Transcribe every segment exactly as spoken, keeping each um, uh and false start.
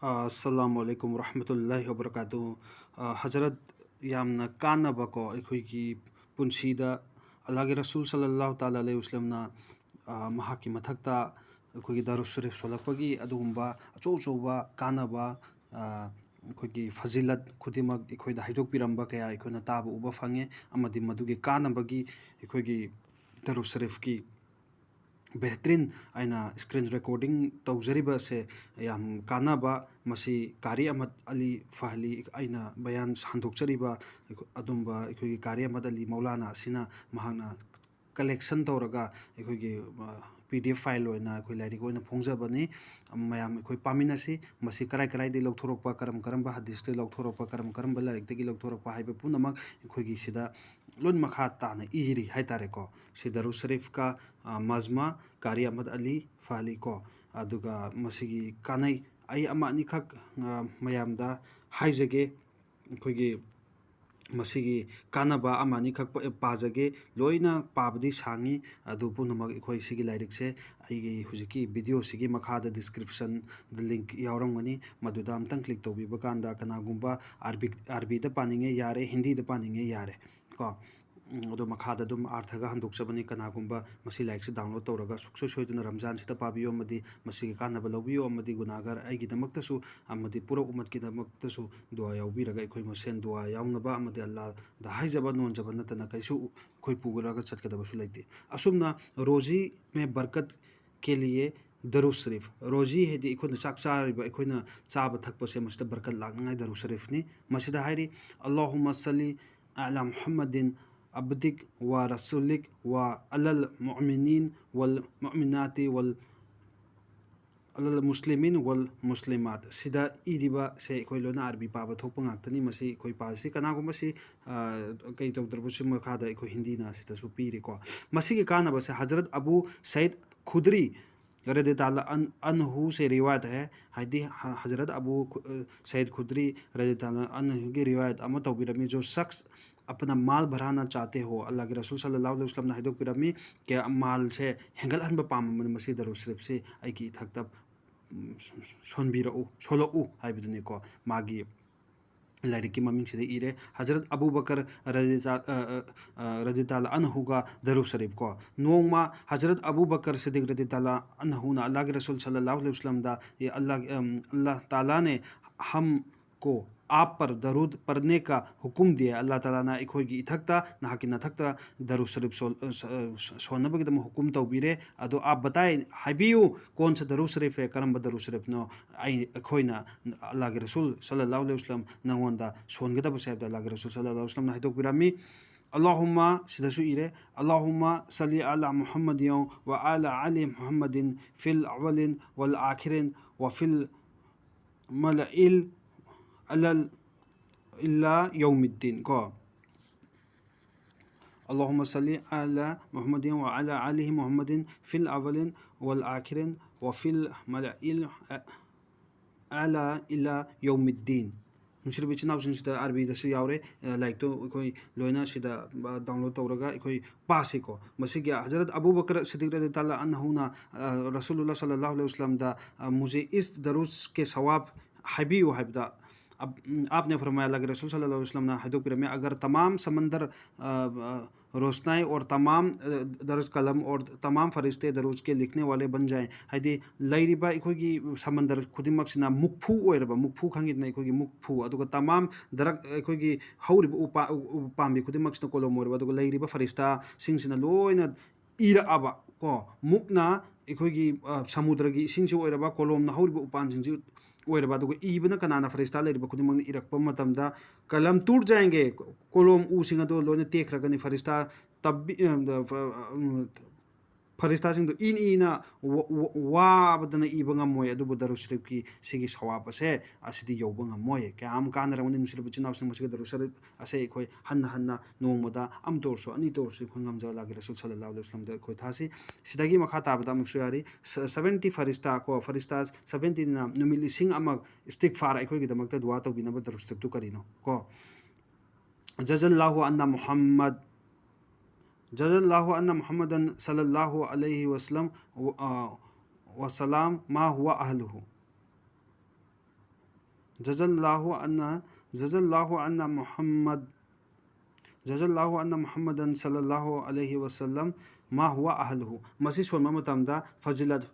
ꯑ, ꯑꯁꯁꯥꯂꯥꯃꯨ ꯑꯂꯥꯏꯀꯨꯝ ꯋꯔꯍꯃꯇꯨꯜꯂꯥꯍꯤ ꯋꯕꯔꯀꯥꯇꯨꯍꯨ꯫ ꯑ, ꯍꯖꯔꯠ, ꯌꯥꯝꯅ ꯀꯥꯟꯅꯕꯀꯣ, ꯑꯩꯈꯣꯏꯒꯤ ꯄꯨꯟꯁꯤꯗ ꯑꯜꯂꯥꯍꯒꯤ ꯔꯁꯨꯜ ꯁꯜꯂꯜꯂꯥꯍꯨ ꯇꯥꯂꯥ ꯑꯂꯩꯍꯤ ꯋꯁꯜꯂꯝꯅ, ꯑ, ꯃꯍꯥꯛꯀꯤ ꯃꯊꯛꯇ ꯑꯩꯈꯣꯏꯒꯤ ꯗꯔꯨꯁ ꯁꯔꯤꯐ ꯁꯣꯜꯂꯛꯄꯒꯤ ꯑꯗꯨꯒꯨꯝꯕ ꯑꯆꯧ ꯑꯆꯧꯕ ꯀꯥꯟꯅꯕ, ꯑ, ꯑꯩꯈꯣꯏꯒꯤ ꯐꯖꯤꯂꯠ ꯈꯨꯗꯤꯡꯃꯛ ꯑꯩꯈꯣꯏꯗ ꯍꯥꯏꯗꯣꯛꯄꯤꯔꯝꯕ ꯀꯌꯥ ꯑꯩꯈꯣꯏꯅ ꯇꯥꯕ ꯎꯕ ꯐꯪꯉꯦ, ꯑꯃꯗꯤ ꯃꯗꯨꯒꯤ ꯀꯥꯟꯅꯕꯒꯤ ꯑꯩꯈꯣꯏꯒꯤ ꯗꯔꯨꯁ ꯁꯔꯤꯐꯀꯤ ꯕꯦꯍꯇ꯭ꯔꯤꯟ ꯑꯩꯅ screen recording ꯇꯧꯖꯔꯤꯕ ꯑꯁꯦ ꯌꯥꯝ ꯀꯥꯟꯅꯕ, ꯃꯁꯤ ꯀꯥꯔꯤ ꯑꯍꯃꯗ ꯑꯂꯤ ꯐꯍꯂꯤ, ꯑꯩꯅ ꯕꯌꯥꯟ ꯍꯟꯗꯣꯛꯆꯔꯤꯕ ꯑꯗꯨꯝꯕ ꯑꯩꯈꯣꯏꯒꯤ ꯀꯥꯔꯤ ꯑꯍꯃꯗ ꯑꯂꯤ ꯃꯧꯂꯥꯅꯥ ꯑꯁꯤꯅ ꯃꯍꯥꯛꯅ collection ꯇꯧꯔꯒ ꯑꯩꯈꯣꯏꯒꯤ, ꯑ, PDF file ꯑꯣꯏꯅ ꯑꯩꯈꯣꯏ ꯂꯥꯏꯔꯤꯛ ꯑꯣꯏꯅ ꯐꯣꯡꯖꯕꯅꯤ꯫ ꯃꯌꯥꯝ ꯑꯩꯈꯣꯏ ꯄꯥꯃꯤꯟꯅꯁꯤ꯫ ꯃꯁꯤ ꯀꯔꯥꯏ ꯀꯔꯥꯏꯗꯒꯤ ꯂꯧꯊꯣꯔꯛꯄ, ꯀꯔꯝ ꯀꯔꯝꯕ ꯍꯗꯤꯁꯇꯒꯤ ꯂꯧꯊꯣꯔꯛꯄ, ꯀꯔꯝ ꯀꯔꯝꯕ ꯂꯥꯏꯔꯤꯛꯇꯒꯤ ꯂꯧꯊꯣꯔꯛꯄ ꯍꯥꯏꯕ ꯄꯨꯝꯅꯃꯛ ꯑꯩꯈꯣꯏꯒꯤ ꯁꯤꯗ ꯂꯣꯏ ꯃꯈꯥ ꯇꯥꯅ ꯏꯔꯤ ꯍꯥꯏꯇꯥꯔꯦꯀꯣ꯫ ꯁꯤ ꯗꯔꯨꯁ ꯁꯔꯤꯐꯀ, ꯑ, ꯃꯖꯃꯥ, ꯀꯥꯔꯤ ꯑꯍꯃꯗ ꯑꯂꯤ ꯐꯍꯂꯤ ꯀꯣ꯫ ꯑꯗꯨꯒ ꯃꯁꯤꯒꯤ ꯀꯥꯟꯅꯩ, ꯑꯩ ꯑꯃ ꯑꯅꯤꯈꯛ, ꯑ, ꯃꯌꯥꯝꯗ ꯍꯥꯏꯖꯒꯦ꯫ ꯑꯩꯈꯣꯏꯒꯤ ꯃꯁꯤꯒꯤ ꯀꯥꯟꯅꯕ ꯑꯃ ꯑꯅꯤꯈꯛ ꯄ-, ꯄꯥꯖꯒꯦ꯫ ꯂꯣꯏꯅ ꯄꯥꯕꯗꯤ ꯁꯥꯡꯉꯤ, ꯑꯗꯨ ꯄꯨꯝꯅꯃꯛ ꯑꯩꯈꯣꯏ ꯁꯤꯒꯤ ꯂꯥꯏꯔꯤꯛꯁꯦ ꯑꯩꯒꯤ ꯍꯧꯖꯤꯛꯀꯤ video ꯁꯤꯒꯤ ꯃꯈꯥꯗ description ꯗ link ꯌꯥꯎꯔꯝꯒꯅꯤ, ꯃꯗꯨꯗ ꯑꯝꯇꯪ click ꯇꯧꯕꯤꯕ ꯀꯥꯟꯗ ꯀꯅꯥꯒꯨꯝꯕ ꯑꯔꯕꯤꯛ-, ꯑꯔꯕꯤꯗ ꯄꯥꯅꯤꯡꯉꯦ ꯌꯥꯔꯦ, ꯍꯤꯟꯗꯤꯗ ꯄꯥꯅꯤꯡꯉꯦ ꯌꯥꯔꯦ ꯀꯣ꯫ ꯎꯝ, ꯑꯗꯣ ꯃꯈꯥꯗ ꯑꯗꯨꯝ ꯑꯥꯔꯊꯒ ꯍꯟꯗꯣꯛꯆꯕꯅꯤ꯫ ꯀꯅꯥꯒꯨꯝꯕ ꯃꯁꯤ ꯂꯥꯏꯔꯤꯛꯁꯦ download ꯇꯧꯔꯒ ꯁꯨꯡꯁꯣꯏ ꯁꯣꯏꯗꯅ ꯔꯝꯖꯥꯟꯁꯤꯗ ꯄꯥꯕꯤꯌꯨ ꯑꯃꯗꯤ ꯃꯁꯤꯒꯤ ꯀꯥꯟꯅꯕ ꯂꯧꯕꯤꯌꯨ, ꯑꯃꯗꯤ ꯒꯨꯅꯥꯒꯔ ꯑꯩꯒꯤꯗꯃꯛꯇꯁꯨ ꯑꯃꯗꯤ ꯄꯨꯔꯥ ꯎꯃꯠꯀꯤꯗꯃꯛꯇꯁꯨ ꯗꯨꯋꯥ ꯌꯥꯎꯕꯤꯔꯒ ꯑꯩꯈꯣꯏ ꯃꯁꯦꯟ ꯗꯨꯋꯥ ꯌꯥꯎꯅꯕ ꯑꯃꯗꯤ ꯑꯜꯂꯥꯗ ꯍꯥꯏꯖꯕ ꯅꯣꯟꯖꯕ ꯅꯠꯇꯅ ꯀꯩꯁꯨ ꯑꯩꯈꯣꯏ ꯄꯨꯔꯒ ꯆꯠꯀꯗꯕꯁꯨ ꯂꯩꯇꯦ꯫ ꯑꯁꯨꯝꯅ ꯔꯣꯖꯤ ꯃꯦ ꯕꯔꯀꯠ ꯀꯦ ꯂꯤꯌꯦ ꯗꯔꯨꯁ ꯁꯔꯤꯐ꯫ ꯔꯣꯖꯤ ꯍꯥꯏꯗꯤ ꯑꯩꯈꯣꯏꯅ ꯆꯥꯛ ꯆꯥꯔꯤꯕ, ꯑꯩꯈꯣꯏꯅ ꯆꯥꯕ ꯊꯛꯄꯁꯦ ꯃꯁꯤꯗ ꯕꯔꯀꯠ ꯂꯥꯛꯅꯉꯥꯏ ꯗꯔꯨꯁ ꯁꯔꯤꯐꯅꯤ꯫ ꯃꯁꯤꯗ ꯍꯥꯏꯔꯤ, "ꯑꯜꯂꯥꯍꯨꯝꯃ ꯁꯜꯂꯤ ꯑꯂꯥ ꯃꯨꯍꯝꯃꯗꯤꯟ ꯑꯕꯗꯤꯛ ꯋꯥ ꯔꯁꯨꯂꯤꯛ ꯋꯥ ꯑꯂꯜ ꯃꯨꯑꯃꯤꯅꯤꯟ ꯋꯜ ꯃꯨꯑꯃꯤꯅꯥꯇꯤ ꯋꯜ ꯑꯂꯜ ꯃꯨꯁꯂꯤꯃꯤꯟ ꯋꯜ ꯃꯨꯁꯂꯤꯃꯥꯠ"꯫ ꯁꯤꯗ ꯏꯔꯤꯕꯁꯦ ꯑꯩꯈꯣꯏ ꯂꯣꯏꯅ ꯑꯥꯔꯕꯤ ꯄꯥꯕ ꯊꯣꯛꯄ ꯉꯥꯛꯇꯅꯤ꯫ ꯃꯁꯤ ꯑꯩꯈꯣꯏ ꯄꯥꯁꯤ꯫ ꯀꯅꯥꯒꯨꯝꯕ ꯁꯤ, ꯑ, ꯀꯩ ꯇꯧꯗ꯭ꯔꯕꯁꯨ ꯃꯈꯥꯗ ꯑꯩꯈꯣꯏ ꯍꯤꯟꯗꯤꯅ ꯁꯤꯗꯁꯨ ꯄꯤꯔꯤꯀꯣ꯫ ꯃꯁꯤꯒꯤ ꯀꯥꯟꯅꯕꯁꯦ ꯍꯖꯔꯠ ꯑꯕꯨ ꯁꯌꯤꯗ ꯈꯨꯗ꯭ꯔꯤ ꯔꯗꯤ ꯇꯥꯂꯥ ꯑꯟ-, ꯑꯟꯍꯨ ꯁꯦ ꯔꯤꯋꯥꯌꯠ ꯍꯦ, ꯍꯥꯏꯗꯤ ꯍ-, ꯍꯖꯔꯠ ꯑꯕꯨ ꯈꯨ-, ꯑ, ꯁꯌꯤꯗ ꯈꯨꯗ꯭ꯔꯤ ꯔꯗꯤ ꯇꯥꯂꯥ ꯑꯟꯍꯨꯒꯤ ꯔꯤꯋꯥꯌꯠ ꯑꯃ ꯇꯧꯕꯤꯔꯝꯃꯤ, "ꯖꯣ ꯁꯈꯁ ꯑꯄꯅꯥ ꯃꯥꯜ ꯕꯔꯥꯅꯥ ꯆꯥꯍꯇꯦ ꯍꯣ", ꯑꯜꯂꯥꯍꯒꯤ ꯔꯁꯨꯜ ꯁꯜꯂꯜꯂꯥꯍꯨ ꯑꯂꯩꯍꯤ ꯋꯁꯜꯂꯝꯅ ꯍꯥꯏꯗꯣꯛꯄꯤꯔꯝꯃꯤ, ꯀꯌꯥ ꯃꯥꯜꯁꯦ ꯍꯦꯟꯒꯠꯍꯟꯕ ꯄꯥꯝꯃꯕꯅꯤ, ꯃꯁꯤ ꯗꯔꯨꯁ ꯁꯔꯤꯐꯁꯤ ꯑꯩꯒꯤ ꯏꯊꯛꯇ ꯎꯝ, ꯁꯣꯟꯕꯤꯔꯛꯎ, ꯁꯣꯜꯂꯛꯎ ꯍꯥꯏꯕꯗꯨꯅꯤꯀꯣ꯫ ꯃꯥꯒꯤ ꯂꯥꯏꯔꯤꯛꯀꯤ ꯃꯃꯤꯡꯁꯤꯗ ꯏꯔꯦ꯫ ꯍꯖꯔꯠ ꯑꯕꯨ ꯕꯀꯔ ꯔꯗꯤꯌ-, ꯑ, ꯑ, ꯑ, ꯔꯗꯤꯌꯜꯂꯥꯍꯨ ꯑꯟꯍꯨꯒ ꯗꯔꯨ ꯁꯔꯤꯐ ꯀꯣ꯫ ꯅꯣꯡꯃ ꯍꯖꯔꯠ ꯑꯕꯨ ꯕꯀꯔ ꯁꯤꯗꯤꯛ ꯔꯗꯤꯌꯜꯂꯥꯍꯨ ꯑꯟꯍꯨꯅ ꯑꯜꯂꯥꯍꯒꯤ ꯔꯁꯨꯜ ꯁꯜꯂꯜꯂꯥꯍꯨ ꯑꯂꯩꯍꯤ ꯋꯁꯜꯂꯝꯗ, "ꯑꯦ ꯑꯜꯂꯥꯍ, ꯑꯝ, ꯑꯜꯂꯥꯍ ꯇꯥꯂꯥ ꯅꯦ ꯍꯝ ꯀꯣ ꯑꯥꯞ ꯄꯔ ꯗꯔꯨꯗ ꯄꯔꯅꯦ ꯀꯥ ꯍꯨꯀꯨꯝ ꯗꯤꯌꯥ", ꯑꯜꯂꯥꯍ ꯇꯥꯂꯥꯅ ꯑꯩꯈꯣꯏꯒꯤ ꯏꯊꯛꯇ, ꯅꯍꯥꯛꯀꯤ ꯅꯊꯛꯇ ꯗꯔꯨ ꯁꯔꯤꯐ ꯁꯣꯜ-, ꯑ, ꯁ-, ꯑ, ꯁ-, ꯁꯣꯟꯅꯕꯒꯤꯗꯃꯛ ꯍꯨꯀꯨꯝ ꯇꯧꯕꯤꯔꯦ꯫ ꯑꯗꯣ ꯑꯥꯞ ꯕꯇꯥꯏ, ꯍꯥꯏꯕꯤꯌꯨ, ꯀꯣꯟ ꯁ ꯗꯔꯨ ꯁꯔꯤꯐ ꯍꯦ, ꯀꯔꯝꯕ ꯗꯔꯨ ꯁꯔꯤꯐꯅꯣ ꯑꯩ, ꯑꯩꯈꯣꯏꯅ ꯑꯜꯂꯥꯍꯒꯤ ꯔꯁꯨꯜ ꯁꯜꯂꯜꯂꯥꯍꯨ ꯑꯂꯩꯍꯤ ꯋꯁꯜꯂꯝ ꯅꯉꯣꯟꯗ ꯁꯣꯟꯒꯗꯕꯁꯦ ꯍꯥꯏꯕꯗ ꯑꯜꯂꯥꯍꯒꯤ ꯔꯁꯨꯜ ꯁꯜꯂꯜꯂꯥꯍꯨ ꯑꯂꯩꯍꯤ ꯋꯁꯜꯂꯝꯅ ꯍꯥꯏꯗꯣꯛꯄꯤꯔꯝꯃꯤ꯫ ꯑꯜꯂꯥꯍꯨꯝꯃ ꯁꯤꯗꯁꯨ ꯏꯔꯦ, "ꯑꯜꯂꯥꯍꯨꯝꯃ ꯁꯜꯂꯤ ꯑꯂꯥ ꯃꯨꯍꯝꯃꯗꯤꯟ ꯋ ꯑꯂꯥ ꯑꯂꯤ ꯃꯨꯍꯝꯃꯗꯤꯟ ꯐꯤꯜ ꯑꯋꯂꯤꯟ ꯋꯜ ꯑꯥꯈꯤꯔꯤꯟ ꯋ ꯐꯤꯜ ꯃꯂꯏꯜ ꯑꯂꯜ ꯏꯂꯥ ꯌꯧꯃꯤꯗꯤꯟ" ꯀꯣ꯫ "ꯑꯜꯂꯥꯍꯨꯝꯃ ꯁꯜꯂꯤ ꯑꯂꯥ ꯃꯨꯍꯝꯃꯗꯤꯟ ꯋ ꯑꯂꯥ ꯑꯂꯤ ꯃꯨꯍꯝꯃꯗꯤꯟ ꯐꯤꯜ ꯑꯋꯂꯤꯟ ꯋꯜ ꯑꯥꯈꯤꯔꯤꯟ ꯋ ꯐꯤꯜ ꯃꯂꯏꯜ ꯑ-, ꯑꯂꯥ ꯏꯂꯥ ꯌꯧꯃꯤꯗꯤꯟ"꯫ ꯅꯨꯡꯁꯤꯔꯕ ꯏꯆꯤꯟ ꯏꯅꯥꯎꯁꯤꯡꯁꯤꯗ ꯑꯔꯕꯤꯗꯁꯨ ꯌꯥꯎꯔꯦ꯫ ꯑ, ꯂꯥꯏꯔꯤꯛꯇꯨ ꯑꯩꯈꯣꯏ ꯂꯣꯏꯅ ꯁꯤꯗ, ꯑ, download ꯇꯧꯔꯒ ꯑꯩꯈꯣꯏ ꯄꯥꯁꯤꯀꯣ꯫ ꯃꯁꯤꯒꯤ ꯍꯖꯔꯠ ꯑꯕꯨ ꯕꯀꯔ ꯁꯤꯗꯤꯛ ꯔꯗꯤꯌꯜꯂꯥꯍꯨ ꯇꯥꯂꯥ ꯑꯟꯍꯨꯅ, ꯑ, ꯔꯁꯨꯂꯨꯜꯂꯥꯍ ꯁꯜꯂꯜꯂꯥꯍꯨ ꯑꯂꯩꯍꯤ ꯋꯁꯜꯂꯝꯗ, ꯑ, "ꯃꯨꯖꯦ ꯏꯁ ꯗꯔꯨꯁ ꯀꯦ ꯁꯋꯥꯕ ꯍꯥꯏꯕꯤꯌꯨ" ꯍꯥꯏꯕꯗ, ꯑꯞ-, ꯑꯞꯅꯦ ꯐꯔꯃꯥꯌꯥ, ꯑꯜꯂꯥꯍꯒꯤ ꯔꯁꯨꯜ ꯁꯜꯂꯜꯂꯥꯍꯨ ꯑꯂꯩꯍꯤ ꯋꯁꯜꯂꯝꯅ ꯍꯥꯏꯗꯣꯛꯄꯤꯔꯝꯃꯤ, "ꯑꯒꯔ ꯇꯃꯥꯝ ꯁꯃꯟꯗꯔ, ꯑ, ꯑ, ꯔꯣꯁꯅꯥꯏ ꯑꯣꯔ ꯇꯃꯥꯝ, ꯑ, ꯗꯔꯖ ꯀꯂꯝ ꯑꯣꯔ ꯇꯃꯥꯝ ꯐꯔꯤꯁꯇꯦ ꯗꯔꯨꯖ ꯀꯦ ꯂꯤꯈꯅꯦ ꯋꯥꯂꯦ ꯕꯟ ꯖꯥꯏ"꯫ ꯍꯥꯏꯗꯤ ꯂꯩꯔꯤꯕ ꯑꯩꯈꯣꯏꯒꯤ ꯁꯃꯟꯗꯔ ꯈꯨꯗꯤꯡꯃꯛꯁꯤꯅ ꯃꯨꯛꯐꯨ ꯑꯣꯏꯔꯕ, ꯃꯨꯛꯐꯨ ꯈꯪꯉꯤꯗꯅ ꯑꯩꯈꯣꯏꯒꯤ ꯃꯨꯛꯐꯨ, ꯑꯗꯨꯒ ꯇꯃꯥꯝ ꯗꯔꯛ ꯑꯩꯈꯣꯏꯒꯤ ꯍꯧꯔꯤꯕ ꯎꯄꯥ-, ꯎ-, ꯎ-, ꯄꯥꯝꯕꯤ ꯈꯨꯗꯤꯡꯃꯛꯁꯤꯅ ꯀꯣꯂꯣꯝ ꯑꯣꯏꯔꯕ, ꯑꯗꯨꯒ ꯂꯩꯔꯤꯕ ꯐꯔꯤꯁꯇꯥꯁꯤꯡꯁꯤꯅ ꯂꯣꯏꯅ ꯏꯔꯛꯑꯕ ꯀꯣ, ꯃꯨꯛꯅ ꯑꯩꯈꯣꯏꯒꯤ, ꯑ, ꯁꯃꯨꯗ꯭ꯔꯒꯤ ꯏꯁꯤꯡꯁꯤ ꯑꯣꯏꯔꯕ, ꯀꯣꯂꯣꯝꯅ ꯍꯧꯔꯤꯕ ꯎꯄꯥꯟꯁꯤꯡꯁꯤ ꯑꯣꯏꯔꯕ, ꯑꯗꯨꯒ ꯏꯕꯅ ꯀꯅꯥꯅ? ꯐꯔꯤꯁꯇꯥ ꯂꯩꯔꯤꯕ ꯈꯨꯗꯤꯡꯃꯛꯅ ꯏꯔꯛꯄ ꯃꯇꯝꯗ, "ꯀꯂꯝ ꯇꯨꯔ ꯖꯥꯌꯦꯡꯒꯦ", ꯀꯣꯂꯣꯝ ꯎꯁꯤꯡ ꯑꯗꯣ ꯂꯣꯏꯅ ꯇꯦꯛꯈ꯭ꯔꯒꯅꯤ꯫ ꯐꯔꯤꯁꯇꯥ ꯇꯞꯕꯤ-, ꯑ, ꯐ-, ꯑ, ꯎꯝ, ꯐꯔꯤꯁꯇꯥꯁꯤꯡꯗꯣ ꯏꯅ ꯏꯅ ꯋꯥ-, ꯋꯥ-, ꯋꯥꯕꯗꯅ ꯏꯕ ꯉꯝꯃꯣꯏ, ꯑꯗꯨꯕꯨ ꯗꯔꯨ ꯁꯔꯤꯐꯀꯤ ꯁꯤꯒꯤ ꯁꯋꯥꯕ ꯑꯁꯦ ꯑꯁꯤꯗꯤ ꯌꯧꯕ ꯉꯝꯃꯣꯏ꯫ ꯀꯌꯥꯝ ꯀꯥꯟꯅꯔꯝꯒꯅꯤ ꯅꯨꯡꯁꯤꯔꯕ ꯏꯆꯤꯟ ꯏꯅꯥꯎꯁꯤꯡ, ꯃꯁꯤꯒ ꯗꯔꯨ ꯁꯔꯤꯐ ꯑꯁꯦ ꯑꯩꯈꯣꯏ ꯍꯟꯅ ꯍꯟꯅ ꯅꯣꯡꯃꯗ ꯑꯃꯇ ꯑꯣꯏꯔꯁꯨ, ꯑꯅꯤꯇ ꯑꯣꯏꯔꯁꯨ ꯑꯩꯈꯣꯏ ꯉꯝꯖꯕ ꯑꯜꯂꯥꯍꯒꯤ ꯔꯁꯨꯜ ꯁꯜꯂꯜꯂꯥꯍꯨ ꯑꯂꯩꯍꯤ ꯋꯁꯜꯂꯝꯗ ꯑꯩꯈꯣꯏ ꯊꯥꯁꯤ꯫ ꯁꯤꯗꯒꯤ ꯃꯈꯥ ꯇꯥꯕꯗ ꯑꯃꯨꯛꯁꯨ ꯌꯥꯔꯤ, ꯁ-, seventy ꯐꯔꯤꯁꯇꯥ ꯀꯣ, ꯐꯔꯤꯁꯇꯥ seventy ꯅ ꯅꯨꯃꯤꯠ ꯂꯤꯁꯤꯡ ꯑꯃ ꯏꯁꯇꯤꯒꯐꯥꯔ ꯑꯩꯈꯣꯏꯒꯤꯗꯃꯛꯇ ꯗꯨꯋꯥ ꯇꯧꯕꯤꯅꯕ ꯗꯔꯨ ꯁꯔꯤꯐꯇꯨ ꯀꯔꯤꯅꯣ ꯀꯣ? "ꯖꯖꯜꯂꯥꯍꯨ ꯑꯟꯅ ꯃꯨꯍꯝꯃꯗ ꯖꯖꯜꯂꯥꯍꯨ ꯑꯟꯅ ꯃꯨꯍꯝꯃꯗꯟ ꯁꯜꯂꯜꯂꯥꯍꯨ ꯑꯂꯩꯍꯤ ꯋꯁꯜꯂꯝ ꯋ-, ꯑ, والسلام ما هو أهله. جزى الله عنا، جزى الله عنا محمد، جزى الله عنا محمدا صلى الله عليه وسلم ما هو أهله. ꯃꯁꯤ ꯁꯣꯟꯕ ꯃꯇꯝꯗ ꯐꯖꯤꯂꯠ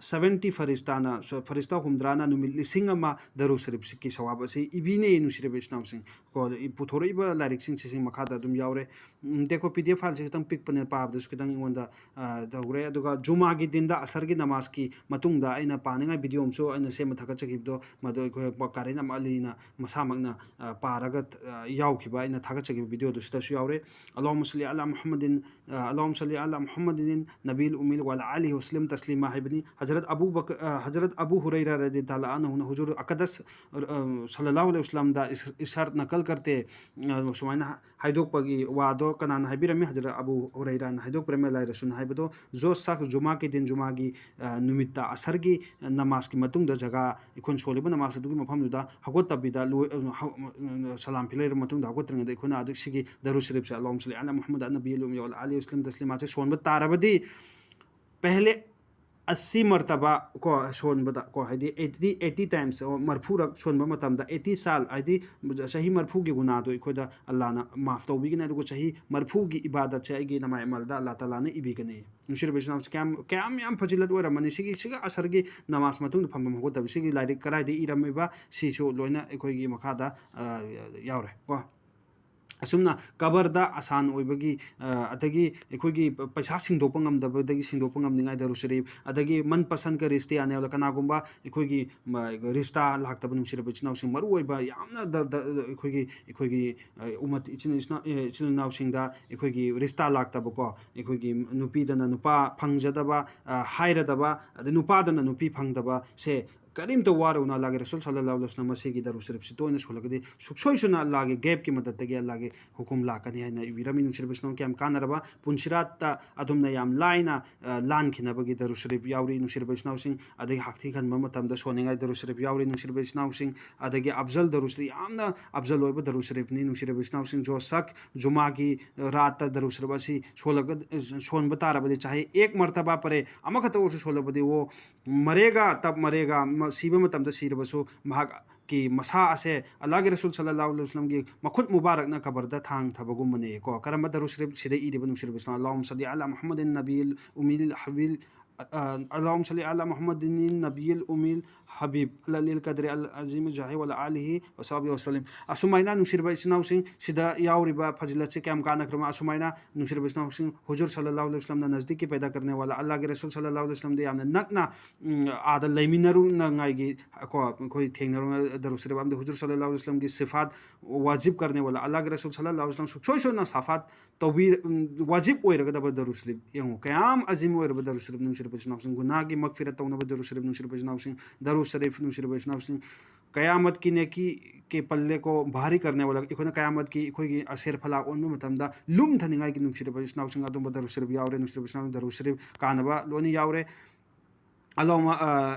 ꯁꯕꯦꯟꯇꯤ ꯐꯔꯤꯁꯇꯥꯅ, ꯐꯔꯤꯁꯇꯥ ꯍꯨꯝꯗ꯭ꯔꯥꯅ ꯅꯨꯃꯤꯠ ꯂꯤꯁꯤꯡ ꯑꯃ ꯗꯔꯨ ꯁꯔꯤꯐꯀꯤ ꯁꯋꯥꯕ ꯑꯁꯤ ꯏꯕꯤꯅꯦ, ꯅꯨꯡꯁꯤꯔꯕ ꯏꯆꯤꯟ ꯏꯅꯥꯎꯁꯤꯡ꯫ ꯀꯣ, ꯏ-, ꯄꯨꯊꯣꯔꯛꯏꯕ ꯂꯥꯏꯔꯤꯛꯁꯤꯡꯁꯤꯒꯤ ꯃꯈꯥꯗ ꯑꯗꯨꯝ ꯌꯥꯎꯔꯦ꯫ ꯎꯝ, ꯗꯦꯈꯣ, ꯄꯤ ꯗꯤ ꯑꯦꯐ ꯐꯥꯏꯜꯁꯦ ꯈꯤꯇꯪ ꯄꯤꯛꯄꯅꯤꯅ ꯄꯥꯕꯗꯁꯨ ꯈꯤꯇꯪ ꯑꯩꯉꯣꯟꯗ, ꯑ, ꯇꯧꯔꯦ꯫ ꯑꯗꯨꯒ ꯖꯨꯃꯥꯒꯤ ꯗꯤꯟꯗ ꯑꯁꯔꯒꯤ ꯅꯃꯥꯖꯀꯤ ꯃꯇꯨꯡꯗ ꯑꯩꯅ ꯄꯥꯅꯤꯡꯉꯥꯏ ꯚꯤꯗꯤꯑꯣ ꯑꯃꯁꯨ ꯑꯩꯅ ꯁꯦꯝꯃ ꯊꯥꯒꯠꯆꯈꯤꯕꯗꯣ, ꯃꯗꯨ ꯑꯩꯈꯣꯏ ꯀꯥꯔꯤꯟ ꯑꯃ ꯑꯂꯤꯅ ꯃꯁꯥꯃꯛꯅ, ꯑ, ꯄꯥꯔꯒ, ꯑ, ꯌꯥꯎꯈꯤꯕ ꯑꯩꯅ ꯊꯥꯒꯠꯆꯈꯤꯕ ꯚꯤꯗꯤꯑꯣꯗꯨ ꯁꯤꯗꯁꯨ ꯌꯥꯎꯔꯦ꯫ اللهم صل على محمد، ꯑ, اللهم صل على محمد النبي الأمي وعلى آله وسلم تسليما ꯍꯥꯏꯕꯅꯤ꯫ ꯍꯖꯔꯠ ꯑꯕꯨ ꯕꯀ-, ꯑ, ꯍꯖꯔꯠ ꯑꯕꯨ ꯍꯨꯔꯩꯔꯥ ꯔꯗꯤꯌꯜꯂꯥꯍꯨ ꯑꯟꯍꯨꯅ ꯍꯨꯖꯨꯔ ꯑꯀꯗꯁ, ꯑ, ꯁꯜꯂꯜꯂꯥꯍꯨ ꯑꯂꯩꯍꯤ ꯋꯁꯜꯂꯝꯗ ꯏꯁ-, ꯏꯔꯁꯥꯗ ꯅꯀꯜ ꯀꯔꯇꯦ, ꯑ, ꯁꯨꯃꯥꯏꯅ ꯍꯥꯏꯗꯣꯛꯄꯒꯤ ꯋꯥꯗꯣ ꯀꯅꯥꯅ ꯍꯥꯏꯕꯤꯔꯝꯃꯤ? ꯍꯖꯔꯠ ꯑꯕꯨ ꯍꯨꯔꯩꯔꯥꯅ ꯍꯥꯏꯗꯣꯛꯄꯤꯔꯝꯃꯤ, ꯑꯜꯂꯥꯍ ꯔꯁꯨꯜꯅ ꯍꯥꯏꯕꯗꯣ, "ꯖꯣ ꯁꯈꯁ ꯖꯨꯃꯥ ꯀꯤ ꯗꯤꯟ, ꯖꯨꯃꯥꯒꯤ, ꯑ, ꯅꯨꯃꯤꯠꯇ ꯑꯁꯔꯒꯤ ꯅꯃꯥꯖꯀꯤ ꯃꯇꯨꯡꯗ ꯖꯒꯥ, ꯑꯩꯈꯣꯏꯅ ꯁꯣꯜꯂꯤꯕ ꯅꯃꯥꯖ ꯑꯗꯨꯒꯤ ꯃꯐꯝꯗꯨꯗ ꯍꯧꯒꯠꯇꯕꯤꯗ ꯂꯣꯏ-, ꯑ, ꯍꯧ-, ꯑ, ꯁꯂꯥꯝ ꯐꯤꯔ ꯂꯩꯔꯕ ꯃꯇꯨꯡꯗ ꯍꯧꯒꯠꯇ꯭ꯔꯤꯉꯩꯗ ꯑꯩꯈꯣꯏꯅ ꯑꯗꯨ ꯁꯤꯒꯤ ꯗꯔꯨ ꯁꯔꯤꯐꯁꯦ, اللهم صل على محمد النبي الأمي وعلى آله وسلم تسليما ꯁꯦ ꯁꯣꯟꯕ ꯇꯥꯔꯕꯗꯤ, ꯄꯦꯍꯂꯦ ꯑꯁꯤ ꯃꯔꯇꯕꯥ ꯀꯣ, ꯁꯣꯟꯕꯗ ꯀꯣ, ꯍꯥꯏꯗꯤ ꯑꯩꯠꯇꯤ, ꯑꯩꯠꯇꯤ ꯇꯥꯏꯝꯁ, ꯃꯔꯐꯨꯔꯛ ꯁꯣꯟꯕ ꯃꯇꯝꯗ, ꯑꯩꯠꯇꯤ ꯁꯥꯜ, ꯍꯥꯏꯗꯤ ꯆꯍꯤ ꯃꯔꯐꯨꯒꯤ ꯒꯨꯅꯥꯗꯣ ꯑꯩꯈꯣꯏꯗ ꯑꯜꯂꯥꯍꯅ ꯃꯥꯐ ꯇꯧꯕꯤꯒꯅꯤ, ꯑꯗꯨꯒ ꯆꯍꯤ ꯃꯔꯐꯨꯒꯤ ꯏꯕꯥꯗꯠꯁꯦ ꯑꯩꯒꯤ ꯅꯃꯥꯏ ꯑꯃꯜꯗ ꯑꯜꯂꯥꯍ ꯇꯥꯂꯥꯅ ꯏꯕꯤꯒꯅꯤ꯫ ꯅꯨꯡꯁꯤꯔꯕ ꯏꯆꯤꯟ ꯏꯅꯥꯎꯁꯦ, ꯀꯌꯥꯝ, ꯀꯌꯥꯝ ꯌꯥꯝ ꯐꯖꯤꯂꯠ ꯑꯣꯏꯔꯝꯃꯅꯤ꯫ ꯁꯤꯒꯤ, ꯁꯤꯒ ꯑꯁꯔꯒꯤ ꯅꯃꯥꯖ ꯃꯇꯨꯡꯗ ꯐꯝꯐꯝ ꯍꯧꯒꯠꯇꯕ, ꯁꯤꯒꯤ ꯂꯥꯏꯔꯤꯛ ꯀꯗꯥꯏꯗ ꯏꯔꯝꯃꯤꯕ, ꯁꯤꯁꯨ ꯂꯣꯏꯅ ꯑꯩꯈꯣꯏꯒꯤ ꯃꯈꯥꯗ, ꯑ, ꯌꯥꯎꯔꯦ ꯀꯣ꯫ ꯑꯁꯨꯝꯅ ꯀꯕꯔꯗ ꯑꯁꯥꯟ ꯑꯣꯏꯕꯒꯤ, ꯑ, ꯑꯗꯒꯤ ꯑꯩꯈꯣꯏꯒꯤ ꯄ-, ꯄꯩꯁꯥ ꯁꯤꯡꯗꯣꯛꯄ ꯉꯝꯗꯕꯗꯒꯤ ꯁꯤꯡꯗꯣꯛꯄ ꯉꯝꯅꯤꯡꯉꯥꯏ ꯗꯔꯨ ꯁꯔꯤꯐ, ꯑꯗꯒꯤ ꯃꯟ ꯄꯁꯟ ꯀ ꯔꯤꯁꯇꯦ ꯑꯥꯅꯦ ꯋꯥꯂꯥ, ꯀꯅꯥꯒꯨꯝꯕ ꯑꯩꯈꯣꯏꯒꯤ, ꯃ-, ꯔꯤꯁꯇꯥ ꯂꯥꯛꯇꯕ ꯅꯨꯡꯁꯤꯔꯕ ꯏꯆꯤꯟ ꯏꯅꯥꯎꯁꯤꯡ, ꯃꯔꯨ ꯑꯣꯏꯕ ꯌꯥꯝꯅ ꯗ-, ꯗ-, ꯑꯩꯈꯣꯏꯒꯤ, ꯑꯩꯈꯣꯏꯒꯤ, ꯑ, ꯎꯃꯠ ꯏꯆꯤꯟ ꯏꯆꯤꯟ-, ꯑ, ꯏꯆꯤꯟ ꯏꯅꯥꯎꯁꯤꯡꯗ ꯑꯩꯈꯣꯏꯒꯤ ꯔꯤꯁꯇꯥ ꯂꯥꯛꯇꯕꯀꯣ, ꯑꯩꯈꯣꯏꯒꯤ ꯅꯨꯄꯤꯗꯅ ꯅꯨꯄꯥ ꯐꯪꯖꯗꯕ, ꯑ, ꯍꯥꯏꯔꯗꯕ, ꯑꯗꯩ ꯅꯨꯄꯥꯗꯅ ꯅꯨꯄꯤ ꯐꯪꯗꯕꯁꯦ ꯀꯔꯤꯝꯇ ꯋꯥꯔꯨꯅꯨ, ꯑꯜꯂꯥꯍꯒꯤ ꯔꯁꯨꯜ ꯁꯜꯂꯜꯂꯥꯍꯨ ꯑꯂꯩꯍꯤ ꯋꯁꯜꯂꯝ ꯃꯁꯤꯒꯤ ꯗꯔꯨ ꯁꯔꯤꯐꯁꯤ ꯇꯣꯏꯅ ꯁꯣꯜꯂꯒꯗꯤ ꯁꯨꯛꯁꯣꯏ ꯁꯣꯏꯅ ꯑꯜꯂꯥꯍꯒꯤ ꯒꯦꯞꯀꯤ ꯃꯗꯠꯇꯒꯤ ꯑꯜꯂꯥꯍꯒꯤ ꯍꯨꯀꯨꯝ ꯂꯥꯛꯀꯅꯤ ꯍꯥꯏꯅ ꯏꯕꯤꯔꯝꯃꯤ꯫ ꯅꯨꯡꯁꯤꯔꯕ ꯏꯆꯤꯟ ꯏꯅꯥꯎ ꯀꯌꯥꯝ ꯀꯥꯟꯅꯔꯕ ꯄꯨꯟꯁꯤꯔꯥꯠꯇ ꯑꯗꯨꯝꯅ ꯌꯥꯝ ꯂꯥꯏꯅ, ꯑ, ꯂꯥꯟꯈꯤꯅꯕꯒꯤ ꯗꯔꯨ ꯁꯔꯤꯐ ꯌꯥꯎꯔꯤ꯫ ꯅꯨꯡꯁꯤꯔꯕ ꯏꯆꯤꯟ ꯏꯅꯥꯎꯁꯤꯡ, ꯑꯗꯒꯤ ꯍꯥꯛꯊꯤ ꯈꯟꯕ ꯃꯇꯝꯗ ꯁꯣꯟꯅꯤꯡꯉꯥꯏ ꯗꯔꯨ ꯁꯔꯤꯐ ꯌꯥꯎꯔꯤ꯫ ꯅꯨꯡꯁꯤꯔꯕ ꯏꯆꯤꯟ ꯏꯅꯥꯎꯁꯤꯡ, ꯑꯗꯒꯤ ꯑꯐꯖꯜ ꯗꯔꯨ ꯁꯔꯤꯐ, ꯌꯥꯝꯅ ꯑꯐꯖꯜ ꯑꯣꯏꯕ ꯗꯔꯨ ꯁꯔꯤꯐꯅꯤ꯫ ꯅꯨꯡꯁꯤꯔꯕ ꯏꯆꯤꯟ ꯏꯅꯥꯎꯁꯤꯡ, ꯖꯣ ꯁꯛ ꯖꯨꯃꯥꯒꯤ ꯔꯥꯠꯇ ꯗꯔꯨ ꯁꯔꯤꯐ ꯑꯁꯤ ꯁꯣꯜꯂꯒ, ꯁꯣꯟꯕ ꯇꯥꯔꯕꯗꯤ, ꯆꯍꯤ ꯑꯦꯛ ꯃꯔꯇꯕꯥ ꯄꯔꯦ, ꯑꯃꯈꯛꯇ ꯑꯣꯏꯔꯁꯨ ꯁꯣꯜꯂꯕꯗꯤ, ꯋꯣ ꯃꯔꯦꯒꯥ ꯇꯞ ꯃꯔꯦꯒꯥ, ꯃ-, ꯁꯤꯕ ꯃꯇꯝꯗ ꯁꯤꯔꯕꯁꯨ ꯃꯍꯥꯛꯀꯤ ꯃꯁꯥ ꯑꯁꯦ ꯑꯜꯂꯥꯍꯒꯤ ꯔꯁꯨꯜ ꯁꯜꯂꯜꯂꯥꯍꯨ ꯑꯂꯩꯍꯤ ꯋꯁꯜꯂꯝꯒꯤ ꯃꯈꯨꯠ ꯃꯨꯕꯥꯔꯛꯅ ꯀꯕꯔꯗ ꯊꯥꯡ ꯊꯕꯒꯨꯝꯕꯅꯦ ꯀꯣ꯫ ꯀꯔꯝꯕ ꯗꯔꯨ ꯁꯔꯤꯐ ꯁꯤꯗ ꯏꯔꯤꯕ? ꯅꯨꯡꯁꯤꯔꯕ ꯏꯆꯤꯟ ꯏꯅꯥꯎ, اللهم صل على محمد النبي الأمي الحبيب، ꯑ, اللهم صل على محمد النبي الأمي الحبيب، العلي القدر العظيم الجاه وعلى آله وصحبه وسلم꯫ ꯑꯁꯨꯃꯥꯏꯅ ꯅꯨꯡꯁꯤꯔꯕ ꯏꯆꯤꯟ ꯏꯅꯥꯎꯁꯤꯡ, ꯁꯤꯗ ꯌꯥꯎꯔꯤꯕ ꯐꯖꯤꯂꯠꯁꯦ ꯀꯌꯥꯝ ꯀꯥꯟꯅꯈ꯭ꯔꯕ? ꯑꯁꯨꯃꯥꯏꯅ ꯅꯨꯡꯁꯤꯔꯕ ꯏꯆꯤꯟ ꯏꯅꯥꯎꯁꯤꯡ, ꯍꯨꯖꯨꯔ ꯁꯜꯂꯜꯂꯥꯍꯨ ꯑꯂꯩꯍꯤ ꯋꯁꯜꯂꯝꯅ ꯅꯖꯗꯤꯛꯀꯤ ꯄꯦꯗꯥ ꯀꯔꯅꯦ ꯋꯥꯂꯥ, ꯑꯜꯂꯥꯍꯒꯤ ꯔꯁꯨꯜ ꯁꯜꯂꯜꯂꯥꯍꯨ ꯑꯂꯩꯍꯤ ꯋꯁꯜꯂꯝꯗ ꯌꯥꯝꯅ ꯅꯛꯅ, ꯎꯝ, ꯑꯥꯗ ꯂꯩꯃꯤꯟꯅꯔꯨꯅꯉꯥꯏꯒꯤ ꯀꯣ, ꯑꯩꯈꯣꯏ ꯊꯦꯡꯅꯔꯨꯅ ꯗꯔꯨ ꯁꯔꯤꯐ ꯑꯃꯗꯤ ꯍꯨꯖꯨꯔ ꯁꯜꯂꯜꯂꯥꯍꯨ ꯑꯂꯩꯍꯤ ꯋꯁꯜꯂꯝꯒꯤ ꯁꯤꯐꯥꯠ ꯋꯥꯖꯤꯕ ꯀꯔꯅꯦ ꯋꯥꯂꯥ, ꯑꯜꯂꯥꯍꯒꯤ ꯔꯁꯨꯜ ꯁꯜꯂꯜꯂꯥꯍꯨ ꯑꯂꯩꯍꯤ ꯋꯁꯜꯂꯝ ꯁꯨꯛꯁꯣꯏ ꯁꯣꯏꯗꯅ ꯁꯥꯐꯥꯠ ꯇꯧꯕꯤ-, ꯎꯝ, ꯋꯥꯖꯤꯕ ꯑꯣꯏꯔꯒꯗꯕ ꯗꯔꯨ ꯁꯔꯤꯐ ꯌꯦꯡꯉꯨ, ꯀꯌꯥꯝ ꯑꯖꯤꯝ ꯑꯣꯏꯔꯕ ꯗꯔꯨ ꯁꯔꯤꯐ, ꯅꯨꯡꯁꯤꯔꯕ ꯏꯆꯤꯟ ꯏꯅꯥꯎꯁꯤꯡ, ꯒꯨꯅꯥꯍꯒꯤ ꯃꯒꯐꯤꯔꯠ ꯇꯧꯅꯕ ꯗꯔꯨ ꯁꯔꯤꯐ, ꯅꯨꯡꯁꯤꯔꯕ ꯏꯆꯤꯟ ꯏꯅꯥꯎꯁꯤꯡ, ꯗꯔꯨ ꯁꯔꯤꯐ, ꯅꯨꯡꯁꯤꯔꯕ ꯏꯆꯤꯟ ꯏꯅꯥꯎꯁꯤꯡ, ꯀꯌꯥꯃꯠꯀꯤ ꯅꯦꯀꯤ ꯀꯦ ꯄꯜꯂꯦ ꯀꯣ ꯚꯥꯔꯤ ꯀꯔꯅꯦ ꯋꯥꯂꯥ, ꯑꯩꯈꯣꯏꯅ ꯀꯌꯥꯃꯠꯀꯤ ꯑꯩꯈꯣꯏꯒꯤ ꯑꯁꯦꯔ ꯐꯂꯥ ꯑꯣꯟꯕ ꯃꯇꯝꯗ ꯂꯨꯝꯊꯅꯤꯡꯉꯥꯏꯒꯤ ꯅꯨꯡꯁꯤꯔꯕ ꯏꯆꯤꯟ ꯏꯅꯥꯎꯁꯤꯡ ꯑꯗꯨꯝꯕ ꯗꯔꯨ ꯁꯔꯤꯐ ꯌꯥꯎꯔꯦ, ꯅꯨꯡꯁꯤꯔꯕ ꯏꯆꯤꯟ ꯏꯅꯥꯎꯁꯤꯡ ꯗꯔꯨ ꯁꯔꯤꯐ ꯀꯥꯟꯅꯕ ꯂꯣꯏꯅ ꯌꯥꯎꯔꯦ꯫ ꯑꯜꯂꯥꯍꯨꯝꯃ, ꯑ,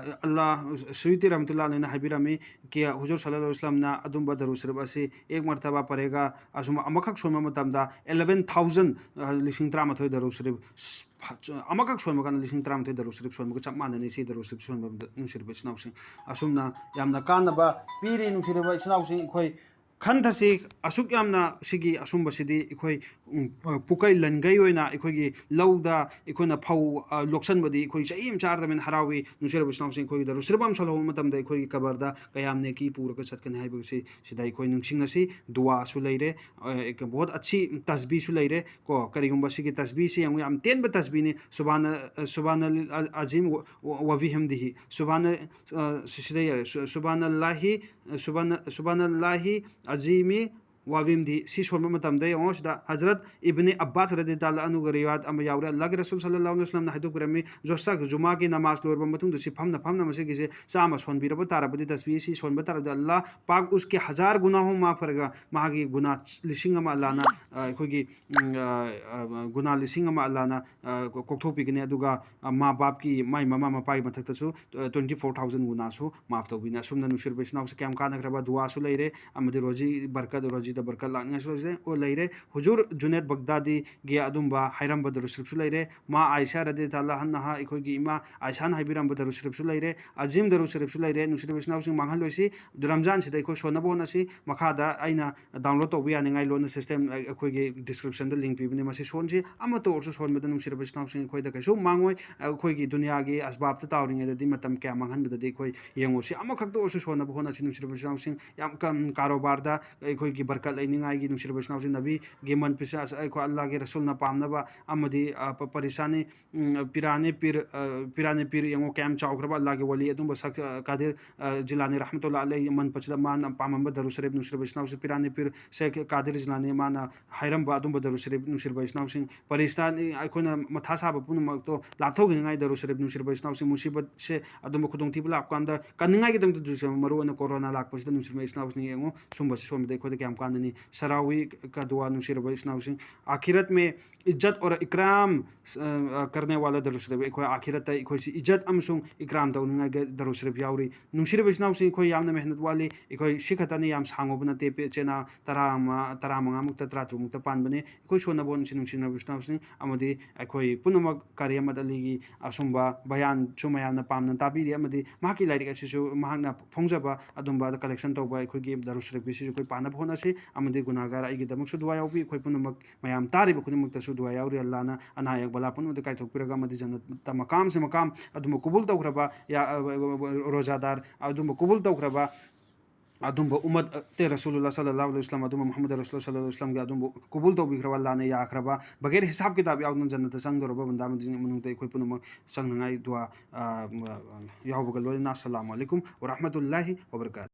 ꯑꯜꯂꯥꯍ ꯁꯨꯌꯨꯇꯤ ꯔꯍꯃꯇꯨꯜꯂꯥꯍꯤ ꯑꯂꯩꯍꯤꯅ ꯍꯥꯏꯕꯤꯔꯝꯃꯤ ꯀꯤ ꯍꯨꯖꯨꯔ ꯁꯜꯂꯜꯂꯥꯍꯨ ꯑꯂꯩꯍꯤ ꯋꯁꯜꯂꯝꯅ ꯑꯗꯨꯝꯕ ꯗꯔꯨ ꯁꯔꯤꯐ ꯑꯁꯤ ꯑꯦꯛ ꯃꯔꯇꯕꯥ ꯄꯔꯦꯒ, ꯑꯁꯨꯝ ꯑꯃꯈꯛ ꯁꯣꯟꯕ ꯃꯇꯝꯗ eleven thousand, ꯑ, ꯂꯤꯁꯤꯡ ꯇꯔꯥꯃꯥꯊꯣꯏ ꯗꯔꯨ ꯁꯔꯤꯐ, ꯁ-, ꯐ-, ꯑꯃꯈꯛ ꯁꯣꯟꯕ ꯀꯥꯟꯗ ꯂꯤꯁꯤꯡ ꯇꯔꯥꯃꯥꯊꯣꯏ ꯗꯔꯨ ꯁꯔꯤꯐ ꯁꯣꯟꯕꯒ ꯆꯞ ꯃꯥꯟꯅꯅꯤ꯫ ꯁꯤ ꯗꯔꯨ ꯁꯔꯤꯐ ꯁꯣꯟꯕꯗ, ꯅꯨꯡꯁꯤꯔꯕ ꯏꯆꯤꯟ ꯏꯅꯥꯎꯁꯤꯡ, ꯑꯁꯨꯝꯅ ꯌꯥꯝꯅ ꯀꯥꯟꯅꯕ ꯄꯤꯔꯤ꯫ ꯅꯨꯡꯁꯤꯔꯕ ꯏꯆꯤꯟ ꯏꯅꯥꯎꯁꯤꯡ, ꯑꯩꯈꯣꯏ ꯈꯟꯊꯁꯤ꯫ ꯑꯁꯨꯛ ꯌꯥꯝꯅ ꯁꯤꯒꯤ ꯑꯁꯨꯝꯕꯁꯤꯗꯤ ꯑꯩꯈꯣꯏ, ꯎꯝ, ꯄꯨꯀꯩ ꯂꯟꯒꯩ ꯑꯣꯏꯅ ꯑꯩꯈꯣꯏꯒꯤ ꯂꯧꯗ ꯑꯩꯈꯣꯏꯅ ꯐꯧ, ꯑ, ꯂꯣꯛꯁꯟꯕꯗꯤ ꯑꯩꯈꯣꯏ ꯆꯍꯤ ꯑꯃ ꯆꯥꯔꯗꯕꯅꯤꯅ ꯍꯔꯥꯎꯏ꯫ ꯅꯨꯡꯁꯤꯔꯕ ꯏꯆꯤꯟ ꯏꯅꯥꯎꯁꯤꯡ, ꯑꯩꯈꯣꯏꯒꯤ ꯗꯔꯨ ꯁꯔꯤꯐ ꯑꯃ ꯁꯣꯜꯍꯧꯕ ꯃꯇꯝꯗ ꯑꯩꯈꯣꯏꯒꯤ ꯀꯕꯔꯗ ꯀꯌꯥꯝ ꯅꯦꯀꯤ ꯄꯨꯔꯒ ꯆꯠꯀꯅꯤ ꯍꯥꯏꯕꯁꯤ ꯁꯤꯗ ꯑꯩꯈꯣꯏ ꯅꯤꯡꯁꯤꯡꯅꯁꯤ꯫ ꯗꯨꯋꯥꯁꯨ ꯂꯩꯔꯦ, ꯑ, ꯕꯣꯍꯣꯠ ꯑꯠꯁꯤ ꯇꯁꯕꯤꯁꯨ ꯂꯩꯔꯦ ꯀꯣ꯫ ꯀꯔꯤꯒꯨꯝꯕ ꯁꯤꯒꯤ ꯇꯁꯕꯤꯁꯤ ꯌꯦꯡꯉꯨ, ꯌꯥꯝ ꯇꯦꯟꯕ ꯇꯁꯕꯤꯅꯤ꯫ ꯁꯨꯕꯥꯅ, ꯑ, ꯁꯨꯕꯥꯅ ꯑꯖꯤꯝ ꯋ-, ꯋ-, ꯋꯕꯤꯍꯝꯗꯤꯍꯤ꯫ ꯁꯨꯕꯥꯅ, ꯑ, ꯁꯤ-, ꯁꯤꯗ ꯌꯥꯔꯦ꯫ ꯁꯨ-, ꯁꯨꯕꯥꯅꯜꯂꯥꯍꯤ, ꯑ, ꯁꯨꯕꯥꯅ-, ꯁꯨꯕꯥꯅꯜꯂꯥꯍꯤ ꯑꯖꯤꯃꯤ ꯋꯥꯕꯤꯝꯗꯤ ꯁꯤ ꯁꯣꯟꯕ ꯃꯇꯝꯗ ꯌꯦꯡꯉꯣ, ꯁꯤꯗ ꯍꯖꯔꯠ ꯏꯕꯅꯤ ꯑꯕꯥꯁ ꯔꯗꯤꯌꯜꯂꯥꯍꯨ ꯑꯟꯍꯨꯒ ꯔꯤꯋꯥꯌꯠ ꯑꯃ ꯌꯥꯎꯔꯦ꯫ ꯑꯜꯂꯥꯍꯒꯤ ꯔꯁꯨꯜ ꯁꯜꯂꯜꯂꯥꯍꯨ ꯑꯂꯩꯍꯤ ꯋꯥꯁꯜꯂꯝꯅ ꯍꯥꯏꯗꯣꯛꯄꯤꯔꯝꯃꯤ, ꯖꯣꯁꯥꯒꯤ ꯖꯨꯃꯥꯒꯤ ꯅꯃꯥꯖ ꯂꯣꯏꯔꯕ ꯃꯇꯨꯡꯗ ꯁꯤ ꯐꯝꯅ ꯐꯝꯅ ꯃꯁꯤꯒꯤꯁꯦ ꯆꯥꯝꯃ ꯁꯣꯟꯕꯤꯔꯕ ꯇꯥꯔꯕꯗꯤ, ꯇꯁꯕꯤꯍ ꯁꯤ ꯁꯣꯟꯕ ꯇꯥꯔꯕꯗꯤ, ꯑꯜꯂꯥꯍ ꯄꯥꯛ ꯎꯁꯀꯤ ꯍꯖꯥꯔ ꯒꯨꯅꯥꯍꯣ ꯃꯥꯐ ꯀꯔꯦꯒꯥ, ꯃꯍꯥꯛꯀꯤ ꯒꯨꯅꯥ ꯂꯤꯁꯤꯡ ꯑꯃ ꯑꯜꯂꯥꯍꯅ, ꯑ, ꯑꯩꯈꯣꯏꯒꯤ, ꯎꯝ, ꯑ, ꯑ, ꯒꯨꯅꯥ ꯂꯤꯁꯤꯡ ꯑꯃ ꯑꯜꯂꯥꯍꯅ, ꯑ, ꯀꯣꯛꯊꯣꯛꯄꯤꯒꯅꯤ꯫ ꯑꯗꯨꯒ, ꯑ, ꯃꯥ ꯕꯥꯞꯀꯤ, ꯃꯥꯏ ꯃꯃꯥ ꯃꯄꯥꯒꯤ ꯃꯊꯛꯇꯁꯨ, ꯑ, twenty four thousand ꯒꯨꯅꯥꯁꯨ ꯃꯥꯐ ꯇꯧꯕꯤꯅꯤ꯫ ꯑꯁꯨꯝꯅ ꯅꯨꯡꯁꯤꯔꯕ ꯏꯆꯤꯟ ꯏꯅꯥꯎꯁꯦ ꯀꯌꯥꯝ ꯀꯥꯟꯅꯈ꯭ꯔꯕ ꯗꯨꯋꯥꯁꯨ ꯂꯩꯔꯦ, ꯑꯃꯗꯤ ꯔꯣꯖꯤ ꯕꯔꯀꯠ, ꯔꯣꯖꯤꯗ ꯕꯔꯀꯠ ꯂꯥꯛꯅꯤꯡꯉꯥꯏꯁꯨ ꯂꯩꯔꯦ꯫ ꯍꯨꯖꯨꯔ ꯖꯨꯅꯦꯗ ꯕꯒꯗꯥꯗꯤꯒꯤ ꯑꯗꯨꯝꯕ ꯍꯥꯏꯔꯝꯕ ꯗꯔꯨꯗ ꯁꯔꯤꯐꯁꯨ ꯂꯩꯔꯦ꯫ ꯃꯥ ꯑꯥꯏꯁꯥ ꯔꯗꯤꯌꯜꯂꯥꯍꯨ ꯑꯟꯍꯥ, ꯑꯩꯈꯣꯏꯒꯤ ꯏꯃꯥ ꯑꯥꯏꯁꯥꯅ ꯍꯥꯏꯕꯤꯔꯝꯕ ꯗꯔꯨꯗ ꯁꯔꯤꯐꯁꯨ ꯂꯩꯔꯦ꯫ ꯑꯖꯤꯝ ꯗꯔꯨꯗ ꯁꯔꯤꯐꯁꯨ ꯂꯩꯔꯦ꯫ ꯅꯨꯡꯁꯤꯔꯕ ꯏꯆꯤꯟ ꯏꯅꯥꯎꯁꯤꯡ, ꯃꯥꯡꯍꯜꯂꯣꯏꯁꯤ꯫ ꯔꯝꯖꯥꯟꯁꯤꯗ ꯑꯩꯈꯣꯏ ꯁꯣꯟꯅꯕ ꯍꯣꯠꯅꯁꯤ꯫ ꯃꯈꯥꯗ ꯑꯩꯅ download ꯇꯧꯕ ꯌꯥꯅꯤꯡꯉꯥꯏ ꯂꯣꯟꯅ system, ꯑ, ꯑꯩꯈꯣꯏꯒꯤ description ꯗ link ꯄꯤꯕꯅꯤ, ꯃꯁꯤ ꯁꯣꯟꯁꯤ꯫ ꯑꯃꯠꯇ ꯑꯣꯏꯔꯁꯨ ꯁꯣꯟꯕꯗ ꯅꯨꯡꯁꯤꯔꯕ ꯏꯆꯤꯟ ꯏꯅꯥꯎꯁꯤꯡ ꯑꯩꯈꯣꯏꯗ ꯀꯩꯁꯨ ꯃꯥꯡꯉꯣꯏ꯫ ꯑꯩꯈꯣꯏꯒꯤ ꯗꯨꯅꯤꯌꯥꯒꯤ ꯑꯁꯕꯥꯕꯇ ꯇꯥꯎꯔꯤꯉꯩꯗꯗꯤ ꯃꯇꯝ ꯀꯌꯥ ꯃꯥꯡꯍꯟꯕꯗꯗꯤ ꯑꯩꯈꯣꯏ ꯌꯦꯡꯉꯨꯁꯤ꯫ ꯑꯃꯈꯛꯇ ꯑꯣꯏꯔꯁꯨ ꯁꯣꯟꯅꯕ ꯍꯣꯠꯅꯁꯤ ꯅꯨꯡꯁꯤꯔꯕ ꯏꯆꯤꯟ ꯏꯅꯥꯎꯁꯤꯡ꯫ ꯌꯥꯝ ꯀ-, ꯀꯥꯔꯣꯕꯥꯔꯗ ꯑꯩꯈꯣꯏꯒꯤ ꯕꯔꯀꯠ ꯂꯩꯅꯤꯡꯉꯥꯏꯒꯤ ꯅꯨꯡꯁꯤꯔꯕ ꯏꯆꯤꯟ ꯏꯅꯥꯎꯁꯤꯡ, ꯅꯕꯤꯒꯤ ꯃꯟ ꯄꯤꯁꯥ-, ꯑꯩꯈꯣꯏ ꯑꯜꯂꯥꯍꯒꯤ ꯔꯁꯨꯜꯅ ꯄꯥꯝꯅꯕ ꯑꯃꯗꯤ, ꯑ, ꯄ-, ꯄꯔꯤꯁꯥꯅꯤ ꯎꯝ, ꯄꯤꯔꯥꯅꯦ ꯄꯤꯔ, ꯑ, ꯄꯤꯔꯥꯅꯦ ꯄꯤꯔ ꯌꯦꯡꯉꯣ, ꯀꯌꯥꯝ ꯆꯥꯎꯈ꯭ꯔꯕ ꯑꯜꯂꯥꯍꯒꯤ ꯋꯥꯂꯤ ꯑꯗꯨꯝꯕ ꯁꯛ, ꯑ, ꯀꯥꯗꯤꯔ, ꯑ, ꯖꯤꯂꯥꯅꯤ ꯔꯍꯃꯇꯨꯜꯂꯥꯍꯤ ꯑꯂꯩꯍꯤ ꯃꯟ ꯄꯠꯁꯤꯗ ꯃꯥꯅ ꯄꯥꯝꯃꯝꯕ ꯗꯔꯨꯗ ꯁꯔꯤꯐ ꯅꯨꯡꯁꯤꯔꯕ ꯏꯆꯤꯟ ꯏꯅꯥꯎꯁꯤꯡ, ꯄꯤꯔꯥꯅꯦ ꯄꯤꯔ ꯁꯦꯈ ꯀꯥꯗꯤꯔ ꯖꯤꯂꯥꯅꯤ ꯃꯥꯅ ꯍꯥꯏꯔꯝꯕ ꯑꯗꯨꯝꯕ ꯗꯔꯨꯗ ꯁꯔꯤꯐ ꯅꯨꯡꯁꯤꯔꯕ ꯏꯆꯤꯟ ꯏꯅꯥꯎꯁꯤꯡ, ꯄꯔꯤꯁꯇꯥꯅꯤ ꯑꯩꯈꯣꯏꯅ ꯃꯊꯥ ꯁꯥꯕ ꯄꯨꯝꯅꯃꯛꯇꯣ ꯂꯥꯞꯊꯣꯛꯈꯤꯅꯤꯡꯉꯥꯏ ꯗꯔꯨꯗ ꯁꯔꯤꯐ ꯅꯨꯡꯁꯤꯔꯕ ꯏꯆꯤꯟ ꯏꯅꯥꯎꯁꯤꯡ, ꯃꯨꯁꯤꯕꯠꯁꯦ ꯑꯗꯨꯝꯕ ꯈꯨꯗꯣꯡꯊꯤꯕ ꯂꯥꯛꯄ ꯀꯥꯟꯗ ꯀꯟꯅꯤꯡꯉꯥꯏꯒꯤꯗꯃꯛꯇ ꯗꯔꯨꯗ ꯁꯔꯤꯐ, ꯃꯔꯨꯑꯣꯏꯅ ꯀꯣꯔꯣꯅꯥ ꯂꯥꯛꯄꯁꯤꯗ ꯅꯨꯡꯁꯤꯔꯕ ꯏꯆꯤꯟ ꯏꯅꯥꯎꯁꯤꯡ ꯌꯦꯡꯉꯣ, ꯁꯨꯝꯕꯁꯤ ꯁꯣꯟꯕꯗ ꯑꯩꯈꯣꯏꯗ ꯀꯌꯥꯝ ꯀꯥꯟꯅꯅꯤ꯫ ꯁꯔꯥꯋꯤ ꯀꯗꯨꯋꯥ ꯅꯨꯡꯁꯤꯔꯕ ꯏꯆꯤꯟ ꯏꯅꯥꯎꯁꯤꯡ, ꯑꯈꯤꯔꯠ ꯃꯦ ꯏꯖꯠ ꯑꯣꯔ ꯏꯀ꯭ꯔꯥꯝ, ꯑ, ꯑ, ꯀꯔꯅꯦ ꯋꯥꯂꯥ ꯗꯔꯨꯗ ꯁꯔꯤꯐ, ꯑꯩꯈꯣꯏ ꯑꯈꯤꯔꯠꯇ ꯑꯩꯈꯣꯏꯁꯤ ꯏꯖꯠ ꯑꯃꯁꯨꯡ ꯏꯀ꯭ꯔꯥꯝ ꯇꯧꯅꯤꯡꯉꯥꯏꯒꯤ ꯗꯔꯨꯗ ꯁꯔꯤꯐ ꯌꯥꯎꯔꯤ꯫ ꯅꯨꯡꯁꯤꯔꯕ ꯏꯆꯤꯟ ꯏꯅꯥꯎꯁꯤꯡ, ꯑꯩꯈꯣꯏ ꯌꯥꯝꯅ ꯃꯦꯍꯅꯠ ꯋꯥꯠꯂꯤ꯫ ꯑꯩꯈꯣꯏ ꯁꯤ ꯈꯛꯇꯅꯤ, ꯌꯥꯝ ꯁꯥꯡꯉꯨꯕ ꯅꯠꯇꯦ, ꯄꯦ-, ꯆꯦꯅꯥ ꯇꯔꯥ ꯑꯃ, ꯇꯔꯥ ꯃꯉꯥꯃꯨꯛꯇ, ꯇꯔꯥ ꯇꯔꯨꯛꯃꯨꯛꯇ ꯄꯥꯟꯕꯅꯤ꯫ ꯑꯩꯈꯣꯏ ꯁꯣꯟꯅꯕ ꯍꯣꯠꯅꯁꯤ ꯅꯨꯡꯁꯤꯔꯕ ꯏꯆꯤꯟ ꯏꯅꯥꯎꯁꯤꯡ, ꯑꯃꯗꯤ ꯑꯩꯈꯣꯏ ꯄꯨꯝꯅꯃꯛ ꯀꯥꯔꯤ ꯑꯍꯃꯗ ꯑꯂꯤꯒꯤ ꯑꯁꯨꯝꯕ ꯕꯌꯥꯟꯁꯨ ꯃꯌꯥꯝꯅ ꯄꯥꯝꯅ ꯇꯥꯕꯤꯔꯤ, ꯑꯃꯗꯤ ꯃꯍꯥꯛꯀꯤ ꯂꯥꯏꯔꯤꯛ ꯑꯁꯤꯁꯨ ꯃꯍꯥꯛꯅ ꯐꯣꯡꯖꯕ ꯑꯗꯨꯝꯕ collection ꯇꯧꯕ ꯑꯩꯈꯣꯏꯒꯤ ꯗꯔꯨꯗ ꯁꯔꯤꯐꯀꯤꯁꯤꯁꯨ ꯑꯩꯈꯣꯏ ꯄꯥꯅꯕ ꯍꯣꯠꯅꯁꯤ꯫ ꯑꯃꯗꯤ ꯒꯨꯅꯥꯍꯒꯥꯔ ꯑꯩꯒꯤꯗꯃꯛꯁꯨ ꯗꯨꯋꯥ ꯌꯥꯎꯕꯤ, ꯑꯩꯈꯣꯏ ꯄꯨꯝꯅꯃꯛ ꯃꯌꯥꯝ ꯇꯥꯔꯤꯕ ꯈꯨꯗꯤꯡꯃꯛꯇꯁꯨ ꯗꯨꯋꯥ ꯌꯥꯎꯔꯤ꯫ ꯑꯜꯂꯥꯍꯅ ꯑꯅꯥ ꯑꯌꯦꯛ ꯕꯂꯥ ꯄꯨꯝꯅꯃꯛꯇ ꯀꯥꯏꯊꯣꯛꯄꯤꯔꯒ ꯑꯃꯗꯤ ꯖꯟꯅꯠꯇ ꯃꯀꯥꯝ ꯁꯦ ꯃꯀꯥꯝ ꯑꯗꯨꯝꯕ ꯀꯨꯕꯨꯜ ꯇꯧꯈ꯭ꯔꯕ ꯌꯥ-, ꯑ, ꯑ, ꯑ, ꯔꯣꯖꯥꯗꯥꯔ ꯑꯗꯨꯝꯕ ꯀꯨꯕꯨꯜ ꯇꯧꯈ꯭ꯔꯕ ꯑꯗꯨꯝꯕ ꯎꯃꯠ, ꯑ, ꯇꯦ ꯔꯁꯨꯂꯨꯜꯂꯥꯍ ꯁꯜꯂꯜꯂꯥꯍꯨ ꯑꯂꯩꯍꯤ ꯋꯁꯜꯂꯝ, ꯑꯗꯨꯝꯕ ꯃꯨꯍꯝꯃꯗ ꯔꯁꯨꯂꯨꯜꯂꯥꯍ ꯁꯜꯂꯜꯂꯥꯍꯨ ꯑꯂꯩꯍꯤ ꯋꯁꯜꯂꯝꯒꯤ ꯑꯗꯨꯝꯕ ꯀꯨꯕꯨꯜ ꯇꯧꯕꯤꯈ꯭ꯔꯕ ꯑꯜꯂꯥꯍꯅ ꯌꯥꯈ꯭ꯔꯕ ꯕꯒꯦꯔ ꯍꯤꯁꯥꯕ ꯀꯤꯇꯥꯕ ꯌꯥꯎꯗꯅ ꯖꯟꯅꯠꯇ ꯆꯪꯗꯧꯔꯕ ꯕꯟꯗꯥ ꯕꯟꯗꯤꯁꯤꯡꯒꯤ ꯃꯅꯨꯡꯗ ꯑꯩꯈꯣꯏ ꯄꯨꯝꯅꯃꯛ ꯆꯪꯅꯉꯥꯏ ꯗꯨꯋꯥ, ꯑ, ꯌꯥꯎꯕꯒ ꯂꯣꯏꯅꯅ꯫ ꯑꯁꯁꯂꯥꯃꯨ ꯑꯂꯩꯀꯨꯝ ꯋꯔꯍꯃꯇꯨꯜꯂꯥꯍꯤ ꯋꯕꯔꯀꯥꯇꯨꯍ꯫